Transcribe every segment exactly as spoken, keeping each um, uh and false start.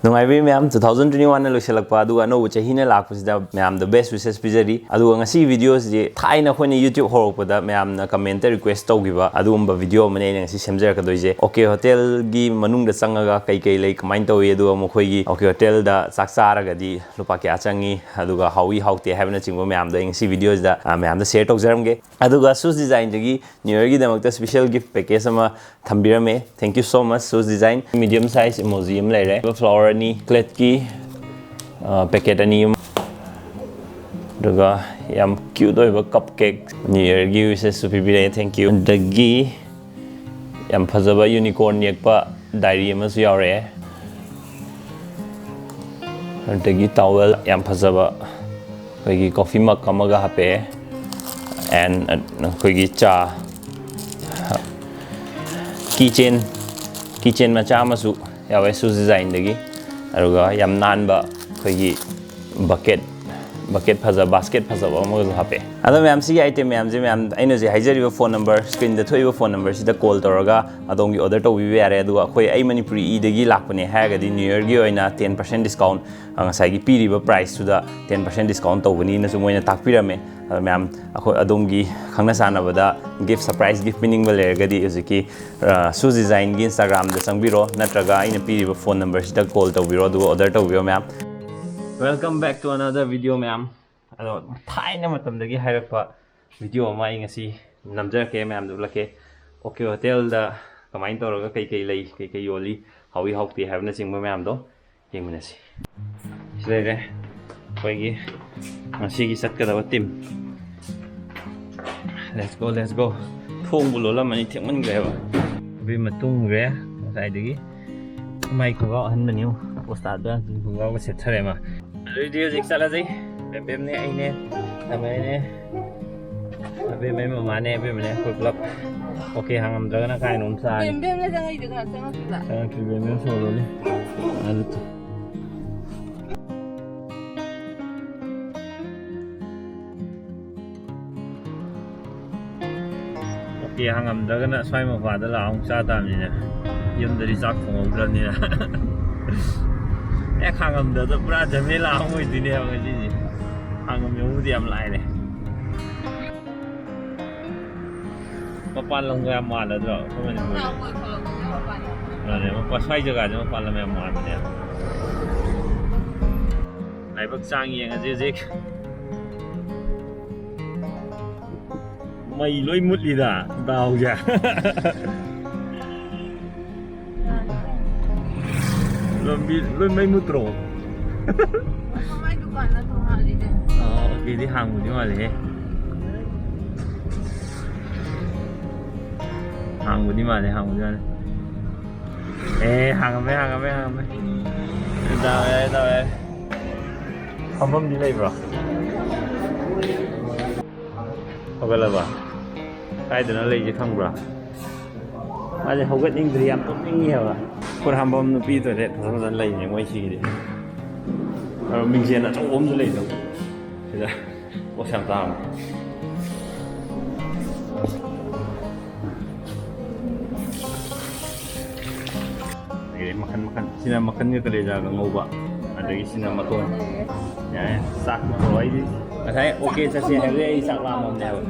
ꯅꯨꯡꯉꯥꯏꯕꯤ ꯃꯌꯥꯝ, two thousand twenty-one ꯅ ꯂꯣꯏꯁꯤꯜꯂꯛꯄ ꯑꯗꯨꯒ ꯑꯅꯧꯕ ꯆꯍꯤꯅ ꯂꯥꯛꯄꯁꯤꯗ ꯃꯌꯥꯝꯗ best wishes ꯄꯤꯖꯔꯤ꯫ ꯑꯗꯨꯒ ꯉꯁꯤ video ꯁꯤꯗꯤ ꯊꯥꯏꯅ ꯑꯩꯈꯣꯏꯅ YouTube ꯍꯧꯔꯛꯄꯗ ꯃꯌꯥꯝꯅ comment ꯇ request ꯇꯧꯈꯤꯕ ꯑꯗꯨꯒꯨꯝꯕ video ꯑꯃꯅꯤ ꯑꯩꯅ ꯉꯁꯤ ꯁꯦꯝꯖꯔꯛꯀꯗꯣꯏꯁꯦ꯫ OK Hotel ꯒꯤ ꯃꯅꯨꯡꯗ ꯆꯪꯉꯒ ꯀꯩ ꯀꯩ ꯂꯩ, ꯀꯃꯥꯏꯅ ꯇꯧꯏ, ꯑꯗꯨꯒ ꯃꯈꯣꯏꯒꯤ OK Hotel ꯗ ꯆꯥꯛ ꯆꯥꯔꯒꯗꯤ ꯂꯨꯄꯥ ꯀꯌꯥ ꯆꯪꯉꯤ, ꯑꯗꯨꯒ ꯍꯥꯎꯏ ꯍꯥꯎꯇꯦ ꯍꯥꯏꯕꯅꯆꯤꯡꯕ ꯃꯌꯥꯝꯗꯣ ꯑꯩ ꯉꯁꯤ video ꯁꯤꯗ, ꯑ, ꯃꯌꯥꯝꯗ share ꯇꯧꯖꯔꯝꯒꯦ꯫ ꯑꯗꯨꯒ Shoes Design ꯗꯒꯤ New Year ꯒꯤꯗꯃꯛꯇ special gift package ꯑꯃ ꯊꯝꯕꯤꯔꯝꯃꯦ꯫ Thank you so much, Shoes Design꯫ Medium size emoji ꯑꯃ ꯂꯩꯔꯦ, flower ꯑꯅꯤ, chocolate ꯀꯤ, ꯑ, packet ꯑꯅꯤ ꯑꯃ, ꯑꯗꯨꯒ ꯌꯥꯝ cute ꯑꯣꯏꯕ cupcake, New Year ꯒꯤ wishes ꯁꯨ ꯄꯤꯕꯤꯔꯛꯑꯦ, thank you꯫ ꯑꯗꯒꯤ ꯌꯥꯝ ꯐꯖꯕ unicorn ꯌꯦꯛꯄ diary ꯑꯃꯁꯨ ꯌꯥꯎꯔꯛꯑꯦ꯫ ꯑꯗꯒꯤ towel ꯌꯥꯝ ꯐꯖꯕ, ꯑꯩꯈꯣꯏꯒꯤ coffee mug ꯑꯃꯒ ꯍꯥꯞꯄꯛꯑꯦ, and ꯑꯩꯈꯣꯏꯒꯤ ꯆꯥ, keychain, keychain ꯃꯆꯥ ꯑꯃꯁꯨ ꯌꯥꯎꯋꯦ Shoes Design ꯗꯒꯤ꯫ ꯑꯗꯨꯒ ꯌꯥꯝ ꯅꯥꯟꯕ ꯑꯩꯈꯣꯏꯒꯤ bucket, bucket ꯐꯖꯕ, basket ꯐꯖꯕ ꯑꯃꯒꯁꯨ ꯍꯥꯞꯄꯛꯑꯦ꯫ ꯑꯗꯣ ꯃꯌꯥꯝ, ꯁꯤꯒꯤ item ꯃꯌꯥꯝꯁꯦ, ꯃꯌꯥꯝ, ꯑꯩꯅ ꯍꯧꯖꯤꯛ ꯍꯥꯏꯖꯔꯤꯕ phone number, screen ꯗ ꯊꯣꯛꯏꯕ phone number ꯁꯤꯗ call ꯇꯧꯔꯒ ꯑꯗꯣꯝꯒꯤ order ꯇꯧꯕꯤꯕ ꯌꯥꯔꯦ꯫ ꯑꯗꯨꯒ ꯑꯩꯈꯣꯏ ꯑꯩ ꯃꯅꯤꯄꯨꯔꯤ ꯏꯗꯒꯤ ꯂꯥꯛꯄꯅꯦ ꯍꯥꯏꯔꯒꯗꯤ New Year ꯒꯤ ꯑꯣꯏꯅ ten percent discount, ꯑ, ꯉꯁꯥꯏꯒꯤ ꯄꯤꯔꯤꯕ price ꯇꯨꯗ ten percent discount ꯇꯧꯒꯅꯤꯅꯁꯨ ꯃꯣꯏꯅ ꯇꯥꯛꯄꯤꯔꯝꯃꯦ꯫ ꯑꯗꯣ ꯃꯌꯥꯝ, ꯑꯩꯈꯣꯏ ꯑꯗꯣꯝꯒꯤ ꯈꯪꯅ ꯆꯥꯟꯅꯕꯗ gift, surprise gift ꯄꯤꯅꯤꯡꯕ ꯂꯩꯔꯒꯗꯤ ꯍꯧꯖꯤꯛꯀꯤ, ꯑ, Shoes Design ꯒꯤ Instagram ꯗ ꯆꯪꯕꯤꯔꯣ, ꯅꯠꯇ꯭ꯔꯒ ꯑꯩꯅ ꯄꯤꯔꯤꯕ phone number ꯁꯤꯗ call ꯇꯧꯕꯤꯔꯣ, ꯑꯗꯨꯒ order ꯇꯧꯕꯤꯔꯣ ꯃꯌꯥꯝ꯫ Welcome back to another video ꯃꯌꯥꯝ꯫ ꯑꯗꯣ ꯊꯥꯏꯅ ꯃꯇꯝꯗꯒꯤ ꯍꯥꯏꯔꯛꯄ video ꯑꯃ ꯑꯩ ꯉꯁꯤ ꯅꯝꯖꯔꯛꯀꯦ, ꯃꯌꯥꯝꯗ ꯎꯠꯂꯛꯀꯦ꯫ OK Hotel ꯗ ꯀꯃꯥꯏꯅ ꯇꯧꯔꯒ ꯀꯩ ꯀꯩ ꯂꯩ, ꯀꯩ ꯀꯩ ꯌꯣꯜꯂꯤ, ꯍꯥꯎꯏ ꯍꯥꯎꯇꯦ ꯍꯥꯏꯕꯅꯆꯤꯡꯕ ꯃꯌꯥꯝꯗꯣ ꯌꯦꯡꯃꯤꯟꯅꯁꯤ꯫ ꯁꯤ ꯂꯩꯔꯦ ꯑꯩꯈꯣꯏꯒꯤ ꯉꯁꯤꯒꯤ ꯆꯠꯀꯗꯕ team꯫ Let's go, let's go꯫ ꯊꯣꯡꯕꯨ ꯂꯣꯜꯂꯝꯃꯅꯤ, ꯊꯦꯡꯃꯟꯈ꯭ꯔꯦꯕ꯫ ꯑꯕꯦꯝꯃ ꯇꯨꯝꯈ꯭ꯔꯦ ꯉꯁꯥꯏꯗꯒꯤ꯫ ꯃꯥꯏ ꯈꯣꯡꯒ꯭ꯔꯥꯎ ꯑꯍꯟꯕꯅꯤ, ꯄꯣꯁꯇꯥꯗ ꯈꯣꯡꯒ꯭ꯔꯥꯎꯒ ꯁꯦꯠꯊꯔꯦ ꯃꯥ꯫ ꯑꯗꯨꯏꯗꯤ ꯍꯧꯖꯤꯛ ꯆꯠꯂꯁꯤ꯫ ꯕꯦꯝꯕꯦꯝꯅꯦ, ꯑꯩꯅꯦ, ꯑꯃꯅꯦ, ꯑꯕꯦꯝꯃꯩ ꯃꯃꯥꯅꯦ, ꯑꯕꯦꯝꯃꯅꯦ, ꯑꯩꯈꯣꯏ ꯄꯨꯂꯞ꯫ OK ꯍꯥꯡꯉꯝꯗ꯭ꯔꯒꯅ ꯀꯥꯏꯅꯣꯝ ꯆꯥꯔꯅꯤ꯫ ꯕꯦꯝꯕꯦꯝꯅ ꯆꯪꯉꯛꯏꯗꯣ ꯀꯅꯥ ꯆꯪꯉꯛꯇꯣꯏꯕ? ꯆꯪꯉꯛꯇ꯭ꯔꯤ, ꯕꯦꯝꯕꯦꯝ ꯁꯣꯔ ꯂꯣꯜꯂꯤ꯫ ꯑꯗꯨ OK ꯍꯥꯡꯉꯝꯗ꯭ꯔꯒꯅ ꯁ꯭ꯋꯥꯏ ꯃꯄꯥꯗ ꯂꯥꯛꯑ ꯑꯃꯨꯛ ꯆꯥ ꯇꯥꯕꯅꯤꯅꯦ, ꯌꯨꯝꯗꯗꯤ ꯆꯥꯛ ꯊꯣꯡꯍꯧꯗ꯭ꯔꯕꯅꯤꯅ꯫ ꯍꯦꯛ ꯍꯥꯡꯉꯝꯗꯕꯗ ꯄꯨꯔꯥ ꯖꯃꯦꯂꯥ ꯑꯃ ꯑꯣꯏꯗꯣꯏꯅꯦꯕ ꯉꯁꯤꯁꯦ꯫ ꯍꯥꯡꯉꯝꯃꯦꯕꯨꯗꯤ ꯌꯥꯝ ꯂꯥꯏꯔꯦ꯫ ꯃꯄꯥꯟ ꯂꯝꯒ ꯌꯥꯝ ꯃꯥꯜꯂꯗ꯭ꯔꯣ ꯑꯩꯈꯣꯏ ꯃꯅꯤꯄꯨꯔꯁꯦ? ꯃꯥꯅꯦ, ꯃꯄꯥꯟ, ꯁ꯭ꯋꯥꯏ ꯖꯒꯥꯁꯦ ꯃꯄꯥꯟ ꯂꯝ ꯌꯥꯝ ꯃꯥꯟꯕꯅꯦꯕ꯫ ꯂꯥꯏꯕꯛ ꯆꯥꯡ ꯌꯦꯡꯉꯁꯤ ꯍꯧꯖꯤꯛ꯫ ꯃꯩ ꯂꯣꯏ ꯃꯨꯠꯂꯤꯗ, ꯗꯥꯎꯁꯦ꯫ ꯂꯝꯕꯤ ꯂꯣꯏ ꯃꯩ ꯃꯨꯠꯇ꯭ꯔꯣ? ꯃꯃꯥꯏ ꯗꯨꯀꯥꯟꯅ ꯊꯣꯡ ꯍꯥꯡꯉꯤꯁꯦ꯫ ꯑꯣ, ꯑꯣꯀꯦꯗꯤ ꯍꯥꯡꯕꯨꯗꯤ ꯃꯥꯜꯂꯦꯍꯦ꯫ ꯍꯥꯡꯕꯨꯗꯤ ꯃꯥꯜꯂꯦ, ꯍꯥꯡꯕꯨꯗꯤ ꯃꯥꯜꯂꯦ꯫ ꯑꯦ, ꯍꯥꯡꯉꯝꯃꯦ, ꯍꯥꯡꯉꯝꯃꯦ, ꯍꯥꯡꯉꯝꯃꯦ꯫ ꯗꯥꯎ ꯌꯥꯏ, ꯗꯥꯎ ꯌꯥꯏ꯫ ꯐꯝꯐꯝꯗꯤ ꯂꯩꯕ꯭ꯔꯣ? ꯍꯧꯒꯠꯂꯕ? ꯀꯥꯏꯗꯅꯣ ꯂꯩꯁꯦ ꯈꯪꯕ꯭ꯔꯥ? ꯃꯥꯁꯦ ꯍꯧꯒꯠꯅꯤꯡꯗ꯭ꯔꯤ, ꯌꯥꯝ ꯇꯨꯝꯅꯤꯡꯉꯤ ꯍꯥꯏꯕ꯫ ꯈꯨꯠ ꯍꯥꯝꯐꯝ ꯅꯨꯄꯤ ꯇꯣꯏꯂꯦꯠ ꯐꯖ ꯐꯖꯅ ꯂꯩꯅꯦ ꯃꯣꯏ ꯁꯤꯒꯤꯗꯤ꯫ ꯑꯗꯣ ꯃꯤꯡꯁꯦꯟ ꯑꯆꯧꯕ ꯑꯃꯁꯨ ꯂꯩꯗꯣ ꯁꯤꯗ꯫ ꯄꯣꯠꯁꯦ ꯌꯥꯝ ꯇꯥꯡꯕ꯫ ꯑꯗꯒꯤ ꯃꯈꯟ ꯃꯈꯟ꯫ ꯁꯤꯅ ꯃꯈꯟꯒ ꯀꯂꯦꯖꯥꯒ ꯉꯧꯕ꯫ ꯑꯗꯒꯤ ꯁꯤꯅ ꯃꯇꯣꯟ꯫ ꯌꯥꯔꯦ, ꯆꯥꯛ ꯄꯨꯔꯛꯑꯣ꯫ ꯑꯩꯗꯤ ꯉꯁꯥꯏ ꯑꯣꯀꯦ ꯆꯠꯁꯦ ꯍꯥꯏꯕꯗꯩ ꯑꯩ ꯆꯥꯛ ꯂꯥꯝꯃꯕꯅꯦꯕ꯫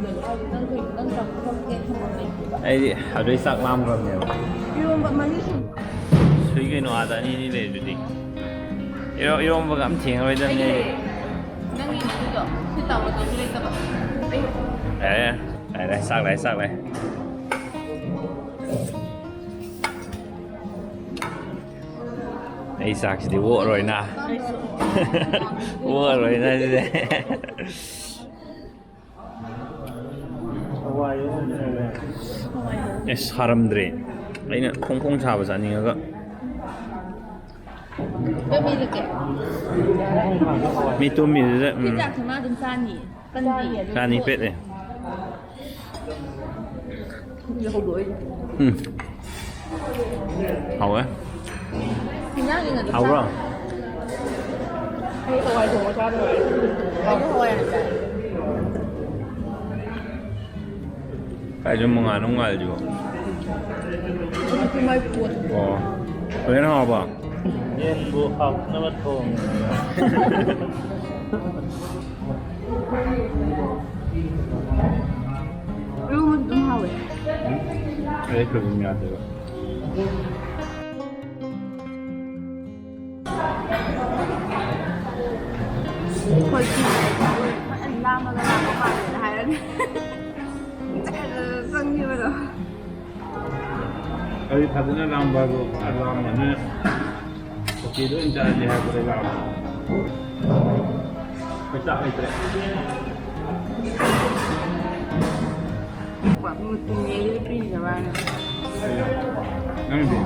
ꯑꯩꯗꯤ ꯑꯗꯨꯗꯩ ꯆꯥꯛ ꯂꯥꯝꯈ꯭ꯔꯕꯅꯦꯕ꯫ ꯏꯔꯣꯝꯕ ꯃꯔꯤ ꯁꯨ- ꯁꯨꯏ ꯀꯩꯅꯣ, ꯑꯥꯗ ꯑꯅꯤ ꯑꯅꯤ ꯂꯩꯔꯤꯗꯨꯗꯤ꯫ ꯏꯔꯣ-, ꯏꯔꯣꯝꯕꯒ ꯑꯝ ꯊꯦꯡꯉꯔꯣꯏꯗꯕꯅꯦ ꯑꯩꯗꯤ꯫ ꯅꯪꯒꯤ ꯃꯔꯨꯗꯣ ꯁꯤ ꯇꯥꯃꯣꯗꯁꯨ ꯂꯩꯇꯕ꯫ ꯌꯥꯔꯦ, ꯌꯥꯔꯦ, ꯆꯥꯛ ꯂꯥꯛꯑꯦ, ꯆꯥꯛ ꯂꯥꯛꯑꯦ꯫ ꯑꯩ ꯆꯥꯛꯁꯤꯗꯤ ꯑꯣꯛꯑꯔꯣꯏꯅ꯫ ꯑꯣꯛꯑꯔꯣꯏꯅ ꯁꯤꯗꯤ꯫ ꯑꯦ, ꯁꯥꯔꯝꯗ꯭ꯔꯦ꯫ ꯑꯩꯅ ꯐꯣꯡ ꯐꯣꯡ ꯁꯥꯕ ꯆꯥꯅꯤꯡꯉꯒ꯫ ꯃꯤ ꯇꯨꯝꯃꯤꯗꯨꯗ, ꯎꯝ꯫ ꯆꯥꯅꯤ꯫ ꯆꯥꯅꯤ ꯄꯦꯠꯂꯦ꯫ ꯎꯝ꯫ ꯍꯥꯎꯋꯦ꯫ ꯍꯥꯎꯕ꯭ꯔꯣ? ꯑꯩ ꯍꯋꯥꯏ ꯊꯣꯡꯕ ꯆꯥꯗꯕ꯫ ꯑꯩꯁꯨ ꯍꯋꯥꯏ ꯌꯥꯝ ꯆꯥꯏ꯫ ꯀꯥꯏꯗ ꯃꯉꯥꯜꯅꯣ ꯉꯥꯜꯂꯤꯁꯤꯕꯣ? ꯍꯧꯖꯤꯛꯇꯤ ꯃꯩ ꯄꯨꯠ꯫ ꯑꯣ꯫ ꯍꯣꯔꯦꯟ ꯍꯥꯎꯕ? ꯌꯦꯟꯕꯨ ꯍꯥꯞꯅꯕ ꯊꯣꯡꯉꯤ꯫ ꯏꯔꯣꯟꯕ ꯑꯗꯨꯝ ꯍꯥꯎꯋꯦ꯫ ꯑꯩ ꯁꯣꯏꯕꯨꯝ ꯌꯥꯗꯦꯕ꯫ ꯑꯩꯈꯣꯏ ꯆꯤꯡ ꯂꯩꯕ ꯐꯖꯅ ꯂꯥꯝꯃꯒ ꯂꯥꯛꯄ ꯃꯥꯜꯂꯦꯅ ꯍꯥꯏꯔꯅꯤ꯫ ꯆꯪꯈꯤꯕꯗꯣ꯫ ꯑꯩ ꯐꯖꯅ ꯂꯥꯝꯕ ꯍꯥꯏꯕꯨ ꯐꯖꯅ ꯂꯥꯝꯃꯅꯤ꯫ ꯍꯣꯇꯦꯜꯗ ꯑꯣꯏꯅ ꯆꯥꯔꯁꯦ ꯍꯥꯏꯕꯗ ꯂꯥꯝꯃꯦ꯫ ꯑꯩꯈꯣꯏ ꯆꯥꯛ ꯂꯩꯇ꯭ꯔꯦ꯫ ꯃꯨꯁꯂꯤꯝ ꯅꯦꯒꯤꯗꯤ ꯄꯤꯅꯕꯅ꯫ ꯅꯪꯗꯤ?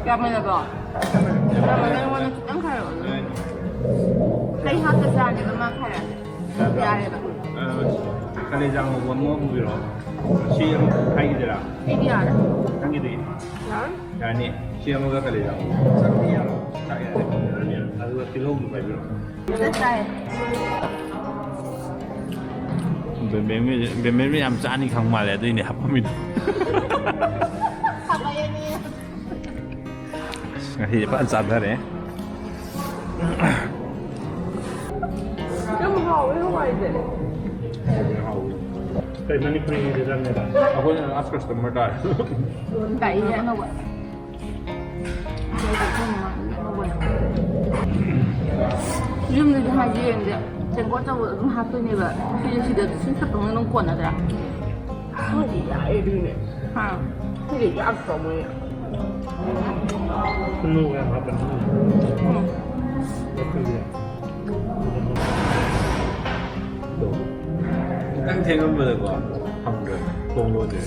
ꯌꯥꯝꯃꯜꯂꯕꯣ? ꯌꯥꯝꯃꯜꯂꯦ, ꯑꯩꯉꯣꯟꯗ ꯈꯤꯇꯪ ꯈꯥꯏꯔꯛꯑꯣ꯫ ꯑꯩ ꯍꯥꯞꯇ ꯆꯥꯅꯦꯕ ꯃꯥ ꯈꯥꯏꯔꯛꯑꯗꯤ꯫ ꯌꯥꯔꯦꯕ꯫ ꯑ, ꯀꯂꯦꯖꯥ ꯉꯧꯕ ꯑꯃ ꯄꯨꯕꯤꯔꯛꯑꯣ꯫ ꯁꯤ ꯑꯃ ꯍꯥꯏꯈꯤꯗꯣꯏꯔꯥ? ꯑꯩꯗꯤ ꯌꯥꯔꯦ꯫ ꯅꯪꯒꯤꯗꯤ? ꯌꯥꯔꯦ꯫ ꯌꯥꯔꯅꯤ꯫ ꯁꯤ ꯑꯃꯒ ꯀꯂꯦꯖꯥ ꯉꯧꯕ꯫ ꯆꯥꯛ ꯌꯥꯔꯦ꯫ ꯆꯥꯛ ꯌꯥꯔꯦ꯫ ꯑꯗꯨꯒ ꯇꯤꯜꯍꯧꯗꯨ ꯄꯥꯏꯕꯤꯔꯛꯑꯣ꯫ ꯆꯥꯛ ꯆꯥꯏ꯫ ꯕꯦꯝꯕꯦꯝꯒꯤ-, ꯕꯦꯝꯕꯦꯝꯅ ꯌꯥꯝ ꯆꯥꯅꯤ ꯈꯪ ꯃꯥꯜꯂꯦ, ꯑꯗꯨꯏꯅꯦ ꯍꯥꯞꯄꯝꯃꯤꯗꯣ꯫ ꯍꯥꯞꯄꯛꯑꯦꯅꯦ꯫ ꯑꯁ, ꯉꯁꯤꯗꯤ ꯐꯖꯅ ꯆꯥꯊꯔꯦ꯫ ꯌꯥꯝ ꯍꯥꯎꯋꯦ ꯍꯋꯥꯏꯁꯦ꯫ ꯍꯥꯎꯋꯦ, ꯍꯥꯎꯋꯦ꯫ ꯀꯩ ꯃꯅꯤꯄꯨꯔꯤꯒꯤ ꯗꯤꯖꯥꯏꯟꯅꯦꯕ? ꯑꯩꯈꯣꯏꯅ last customer ꯇꯥꯔꯦ꯫ ꯒꯥꯔꯤꯁꯦ ꯑꯅꯧꯕ꯫ ꯌꯨꯝꯗꯗꯤ ꯍꯥꯏꯗꯤ ꯌꯦꯟꯁꯦ ꯇꯦꯡꯀꯣꯠ ꯑꯆꯧꯕꯗ ꯑꯗꯨꯝ ꯍꯥꯞꯇꯣꯏꯅꯦꯕ꯫ ꯁꯤꯗꯤ ꯁꯤꯗ ꯁꯤ ꯈꯛꯇꯪꯅ ꯑꯗꯨꯝ ꯀꯣꯟꯅꯗ꯭ꯔꯥ? ꯍꯥꯎꯗꯤ ꯌꯥꯏꯌꯦ ꯑꯗꯨꯅꯦ꯫ ꯍꯥ꯫ ꯁꯤꯗꯤ ꯌꯥꯛꯇ꯭ꯔꯣ ꯃꯣꯏ? ꯁꯨꯅꯨ ꯌꯥꯝ ꯍꯥꯞꯄꯅꯤ꯫ ꯎꯝ꯫ ꯈꯤꯇꯪ ꯊꯦꯡꯉꯝꯕꯗꯀꯣ, ꯐꯪꯗ꯭ꯔꯦ, ꯊꯣꯡ ꯂꯣꯟꯗ꯭ꯔꯦ꯫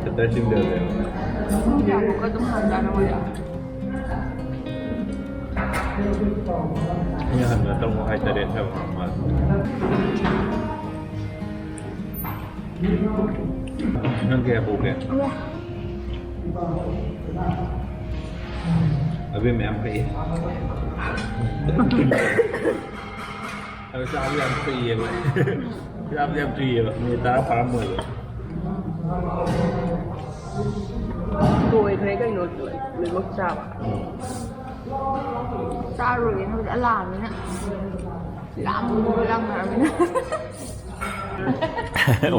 ꯁꯠꯇꯔ ꯆꯤꯡꯊꯈ꯭ꯔꯦꯕ꯫ ꯄꯨꯡ ꯀꯌꯥꯃꯨꯛꯀ ꯑꯗꯨꯝ ꯍꯥꯡꯖꯥꯠꯅꯣ ꯃꯣꯏꯗꯣ? ꯑꯩꯅ ꯍꯟꯕꯗ ꯇꯔꯨꯛ ꯃꯈꯥꯏ ꯇꯔꯦꯠ ꯁ꯭ꯋꯥꯏ ꯍꯥꯡꯕ ꯃꯥꯜꯂꯦ꯫ ꯅꯪ ꯀꯌꯥ ꯄꯨꯒꯦ? ꯑꯕꯦꯝ ꯃꯌꯥꯝ ꯀꯛꯏ꯫ ꯑꯗꯣ ꯆꯥꯕ ꯌꯥꯝ ꯊꯨꯏꯌꯦꯕ꯫ ꯆꯥꯕ ꯌꯥꯝ ꯊꯨꯏꯌꯦꯕ꯫ ꯃꯤꯅꯤꯠ ꯇꯔꯥ ꯐꯥꯔꯝꯃꯣꯏꯕ꯫ ꯂꯣꯏꯈ꯭ꯔꯦ ꯀꯩꯅꯣ, ꯂꯣꯏꯅꯃꯛ ꯆꯥꯕ꯫ ꯆꯥꯔꯨꯔꯒꯦ ꯍꯧꯖꯤꯛ ꯑꯂꯥꯝꯅꯤꯅ꯫ ꯂꯥꯝꯕꯗꯣ ꯂꯥꯝꯅꯔꯕꯅꯤꯅ꯫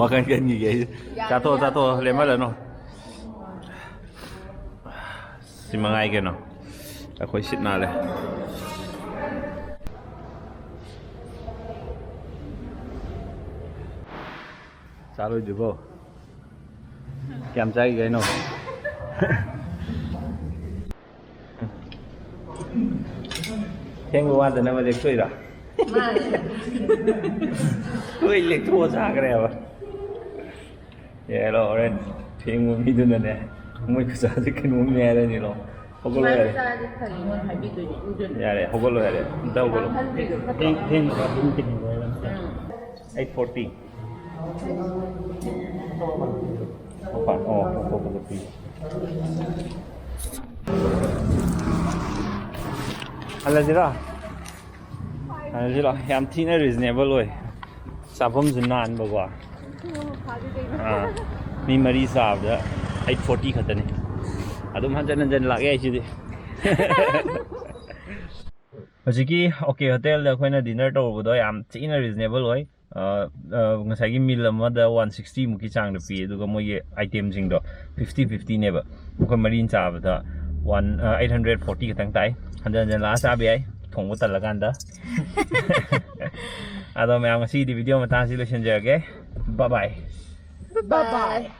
ꯋꯥꯈꯜ ꯈꯟꯈꯤꯒꯦ ꯑꯩꯁꯨ꯫ ꯆꯥꯊꯣꯛꯑꯣ, ꯆꯥꯊꯣꯛꯑꯣ, ꯂꯦꯝꯍꯜꯂꯅꯨ꯫ ꯁꯤ ꯃꯉꯥꯏ ꯀꯩꯅꯣ꯫ ꯑꯩꯈꯣꯏ ꯁꯤꯠ ꯅꯥꯜꯂꯦ꯫ ꯆꯥ ꯂꯣꯏꯗ꯭ꯔꯤꯕꯣ? ꯀꯌꯥꯝ ꯆꯥꯈꯤꯒꯦ ꯍꯥꯏꯅꯣ? ꯊꯦꯡꯕ ꯋꯥꯗꯅꯕ ꯂꯦꯛꯊꯣꯛꯏꯔꯣ? ꯂꯣꯏ ꯂꯦꯛꯊꯣꯛꯑ ꯆꯥꯈ꯭ꯔꯦꯕ꯫ ꯌꯥꯔꯣ, ꯍꯣꯔꯦꯟ ꯊꯦꯡꯕ ꯃꯤꯗꯨꯅꯅꯦ, ꯃꯣꯏ ꯈꯨꯆꯥꯁꯦ ꯀꯩꯅꯣꯝꯅꯦ ꯍꯥꯏꯔꯅꯤꯂꯣ꯫ ꯍꯧꯒꯠꯂꯣ ꯌꯥꯔꯦ꯫ ꯌꯥꯔꯦ, ꯍꯧꯒꯠꯂꯣ ꯌꯥꯔꯦ꯫ ꯑꯝꯇ ꯍꯧꯒꯠꯂꯣ꯫ ꯊꯦꯡ ꯊꯦꯡ ꯑꯗꯨꯝ ꯇꯤꯡꯉꯤꯕ ꯑꯣꯏꯔꯝꯅꯤ꯫ Eight forty. ꯃꯄꯥꯟ, ꯑꯣ, ꯊꯣꯛꯄꯗ ꯄꯤ꯫ ꯍꯜꯂꯁꯤꯔꯣ? ꯍꯜꯂꯁꯤꯔꯣ? ꯌꯥꯝ ꯊꯤꯅ reasonable ꯑꯣꯏ꯫ ꯆꯥꯐꯝꯁꯨ ꯅꯥꯟꯕꯀꯣ꯫ ꯑꯥ, ꯃꯤ ꯃꯔꯤ ꯆꯥꯕꯗ ꯑꯩꯠ ꯐꯣꯔꯇꯤ ꯈꯛꯇꯅꯤ꯫ ꯑꯗꯨꯝ ꯍꯟꯖꯟ ꯍꯟꯖꯟ ꯂꯥꯛ ꯌꯥꯏ ꯁꯤꯗꯤ꯫ ꯍꯧꯖꯤꯛꯀꯤ ꯑꯣꯀꯦ ꯍꯣꯇꯦꯜꯗ ꯑꯩꯈꯣꯏꯅ dinner ꯇꯧꯔꯨꯕꯗꯣ ꯌꯥꯝ ꯊꯤꯅ reasonable ꯑꯣꯏ꯫ ꯑ, ꯑ, ꯉꯁꯥꯏꯒꯤ meal ꯑꯃꯗ ꯋꯥꯟ ꯁꯤꯛꯁꯇꯤ ꯃꯨꯛꯀꯤ ꯆꯥꯡꯗ ꯄꯤ, ꯑꯗꯨꯒ ꯃꯣꯏꯒꯤ item ꯁꯤꯡꯗꯣ ꯐꯤꯐꯇꯤ ꯐꯤꯐꯇꯤꯅꯦꯕ꯫ ꯑꯩꯈꯣꯏ ꯃꯔꯤꯅ ꯆꯥꯕꯗ ꯋꯥꯟ, ꯑ, ꯑꯩꯠ ꯍꯟꯗ꯭ꯔꯦꯠ ꯐꯣꯔꯇꯤ ꯈꯛꯇꯪ ꯇꯥꯏ꯫ ꯍꯟꯖꯟ ꯍꯟꯖꯟ ꯂꯥꯛꯑ ꯆꯥꯕ ꯌꯥꯏ, ꯊꯣꯡꯕ ꯇꯜꯂꯀꯥꯟꯗ꯫ ꯑꯗꯣ ꯃꯌꯥꯝ, ꯉꯁꯤꯒꯤꯗꯤ video ꯃꯇꯥꯡꯁꯤ ꯂꯣꯏꯁꯤꯟꯖꯔꯒꯦ꯫ Bye bye꯫ Bye bye.